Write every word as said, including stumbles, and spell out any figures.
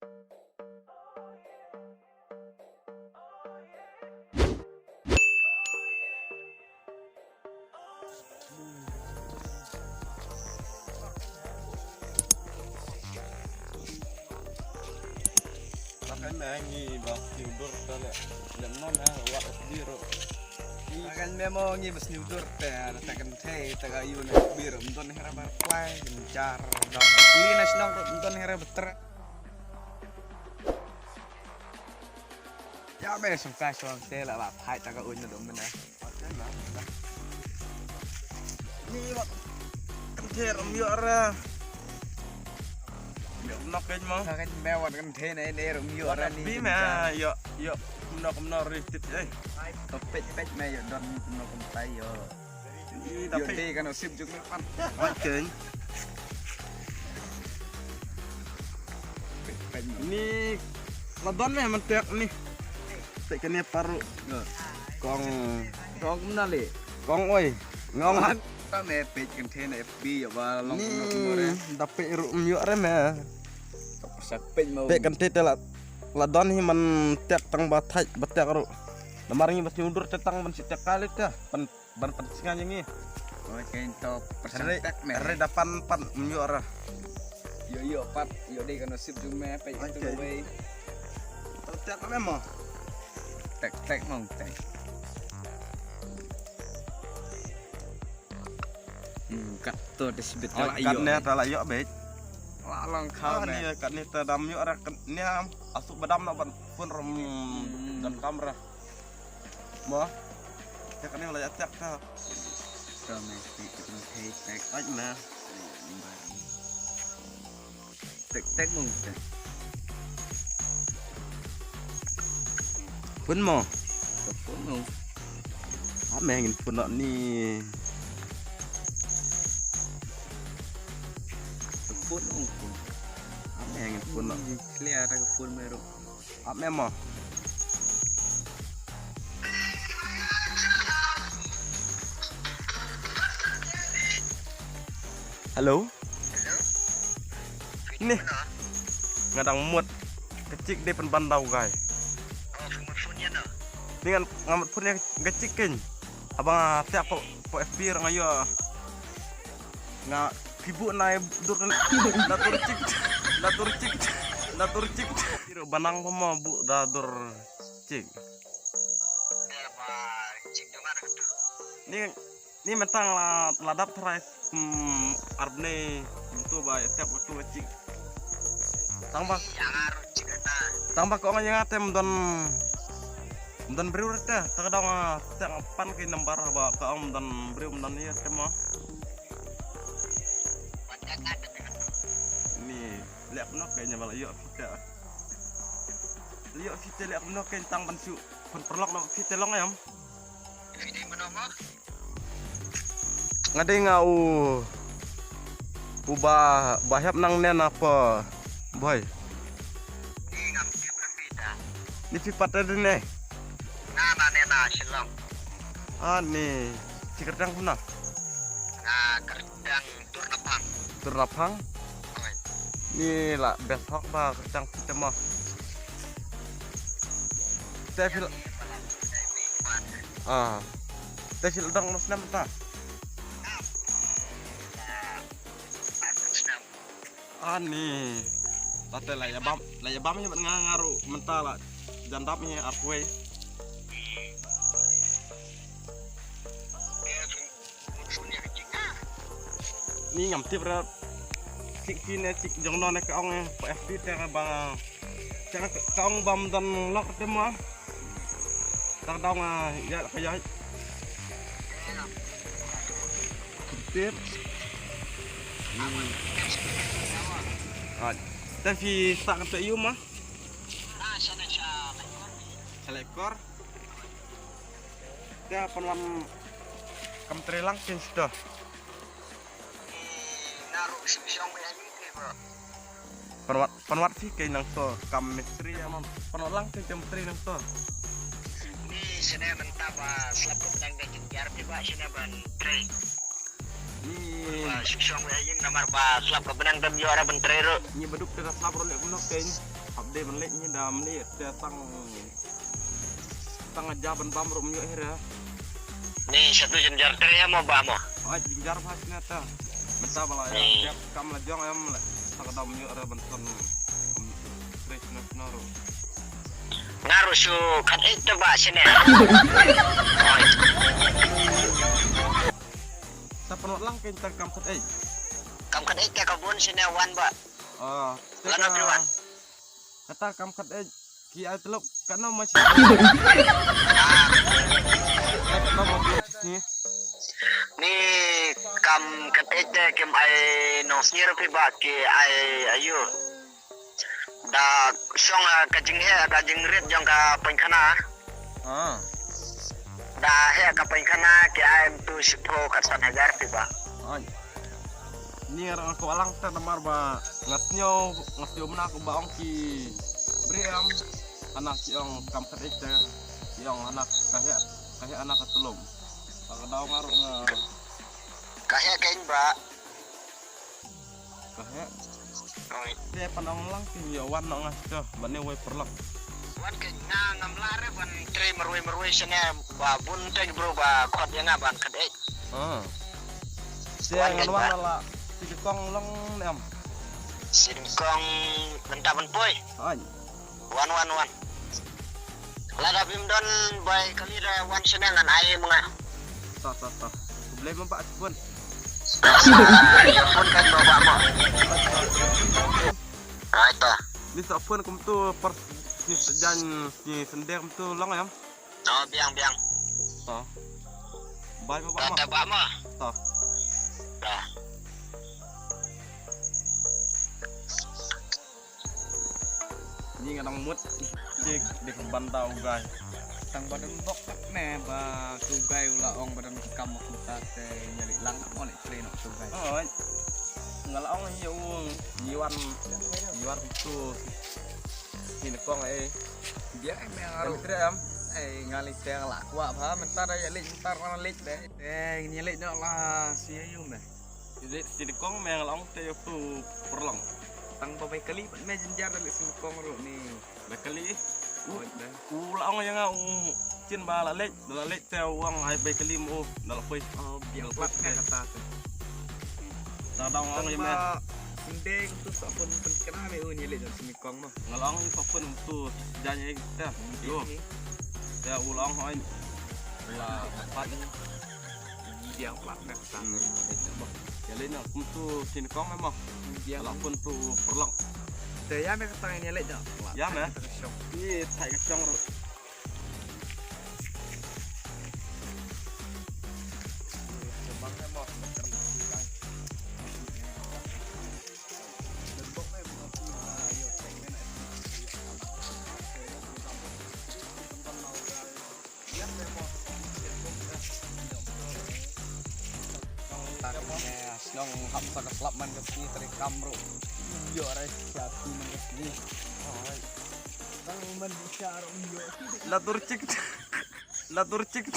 Pakai mengi bak tidur tale. Lem non eh wat biru. Pakai memo ngi bas tidur te, na takan te taga yu na biru mdon hera bar play, jar dok. Li na shnong mdon hera betra. Ya be song kai song te la ba phai taga un na dom na. Ni wat kan te ram yo ra. Yo nok kan mo. Kan me wat kan te ne ne ram yo ra ni. Bi me yo yo nok nok ri tip eh. Pet pet me yo don nok kan tai yo. Ni da pet kan sip juk me pan. Wat kan. Ni la don me man tek ni. Tek kan ni paru. Kong kong na le. Kong oi. Ngong han. Ta me pet kan te na F B ya ba long. Ni da pet ru um yo re me. Sa pet mau. Pet kan te la la don hi man tek tang ba thai ba tek ru. Namar ngi bas ngi udur te tang ban si tek kali te. Ban ban pan singa ngi. Oi kain to. Re persang tek me. Re da pan pan um yo ra. Yo yo pat yo de kan sip jung me pet itu wei. To tek me mo. Tek tek mo tek. Hmm, kat to de sibit. Kat ne ta la yo bet. La long kha ne. Kat ne ta dam yo ra kat ne am. Asu badam na ban pun rom dan kamera. Mo. Tek ne la ya tek ta. Domestic tek tek tek tek mo. Pun mo. Pun mo. Ame ngin pun ni. Pun mo. Ame ngin pun ni. Clear ta ka pun meru. Ame mo. Hello. Ni. Nga dang mut ka chik de pen bandau gai. Ni ngan nga mut phone ya ka chik ken. Abang tia po po F B rang ayo. Nga kibu nai dur na dur chik na dur chik na dur chik. Iro banang pama bu da dur chik. Ni ni mentang la la dap trai. Hmm, arbne tu ba tep tu chik. Tang ba tang ba ko nga tem don don briew rete ta dong tang pan ki number ba ka ong don briew don ni tem mo. Ni lek nok ke nya bala yo fita. Yo fita lek nok ke tang ban su pun perlok nok fita long ayam. Nga dei nga u u ba ba hep nang ne na pa boy. Ni phi pat de ne. Na na ne na Shillong. Ani chi kyrteng kumno? Na kyrteng Turnaphang. Turnaphang. Ni la best hok ba kyrteng phi te mo. Te phi la ah te phi la dang nos nem ta. Ani. Tate la ya bam la ya bam hi ban nga ngaru menta la jandap hi arpwei. Ni ngam tip ra. Chik chi ne chik jong no ne ka ong pa F P te ba. Chang ka ong bam don lok te ma. Tak dong a ya ka ya. Tip. Ah, te phi tak te yu ma. Sa lekor. Te pynwan kam tre lang kin sto. Pynwat pynwat phi kei nang to kam mistri ya mam. Pynwat lang kei kam mistri nang to. Ni sene menta ba slap ko nang da jin yar phi ba sene ban tre. Ni ba shu shong ïa ïing namar ba slap ka bneng dam ïoh ra ban trei ruh. Ni ba duk te da slap ruh leh kumno kein. Hap dei ban leh ni da mli te tang tang ja ban bam ruh ym ïoh hi re. Ni satu jynjar trei mo ba mo. Ai jynjar ba sne ta. Mynta ba la ïa kam la jong em le. Ta ka dam ïoh re ban ton. Trei sne sne ruh. Nga ruh shu kat eit te ba sne. Sa pynlong lang kein ta kam kat eit. Kam kat eit te ka bun sne wan ba. Ah, te lano ka pi wan. Kata kam kat eit ki ai telok kano ma shi. Kano ma shi. Ni kam kat eit te kim ai nong sngir pi ba ki ai ayu. Da shong ah, ka jingheh ka jingrit jong ka pynkhana. Ah. Da heh ka pynkhana ki ai tu shiphew kat san hajar pi ba. Ai. Ni ngar ang ko alang ta namar ba ngat nyo ngat nyo mena ko ba ong ki briam. Anak ki ong kam kat eit te. Ki ong anak ka heh ka heh anak ka tulum. Ka daw ngar nga. Ka heh kein ba. Ka heh. Oi. Te pan ong lang ki ïa wan noh nga sha ban ne wei pyrlok. Wan ke nga ngam lah re ban trei marwei marwei shane ba bun te bro ba khot ïa nga ban kat eit. Ah. Te ngan wan la. Ti kong long ne am. Ti kong mynta ban poi. Ai. Wan wan wan. Lada bim don bai kali da wan sene ngan ai manga. Ta ta ta. Blei mamba phone. Phone kan mamba ma. Ai ta. Ni sa phone kum tu per ni sejan ni sendek kum tu long ya. Oh biang biang. Ta. Bai mamba ma. Ta ba ma. Ta. Ta. Ni nga dang mut. Cik dik banda ugai. Tang badan bok ne ba ugai ula ong badan kam aku ta te nyali lang mo ne train aku ugai. Oh. Nga la ong ye ung yiwan yiwan tu. Ni kong eh. Dia me aru. Em. Eh ngali te la kwa ba mentar ya lek mentar na lek de. Eh nyali no la si ayu me. Jadi sini kong me nga la ong te tu perlong. Tang ba bai kali pat me jenjar dari sini kong ru ni. Bai kali. U la ong ya nga u chin ba la lek, la lek te u ong ai bai kali mo da la poi. Oh, biang plat ka kata tu. Da da ong ya me. Sendeng tu sa pun pun kena me u ni lek sini kong mo. Nga la ong sa pun tu jan ya te. Yo. Te u la ong ai. La pat ni. Biang plat me kata. Ya le na kum tu sini kong me mo. Biang la pun tu perlong. Te ya me kata ni le ja. Ya me. Ni thai ka shong ru. Nong hap sa ka slap man ka sngi tari kam ruh. Yo rai slap man ka sngi. La turchik. La turchik.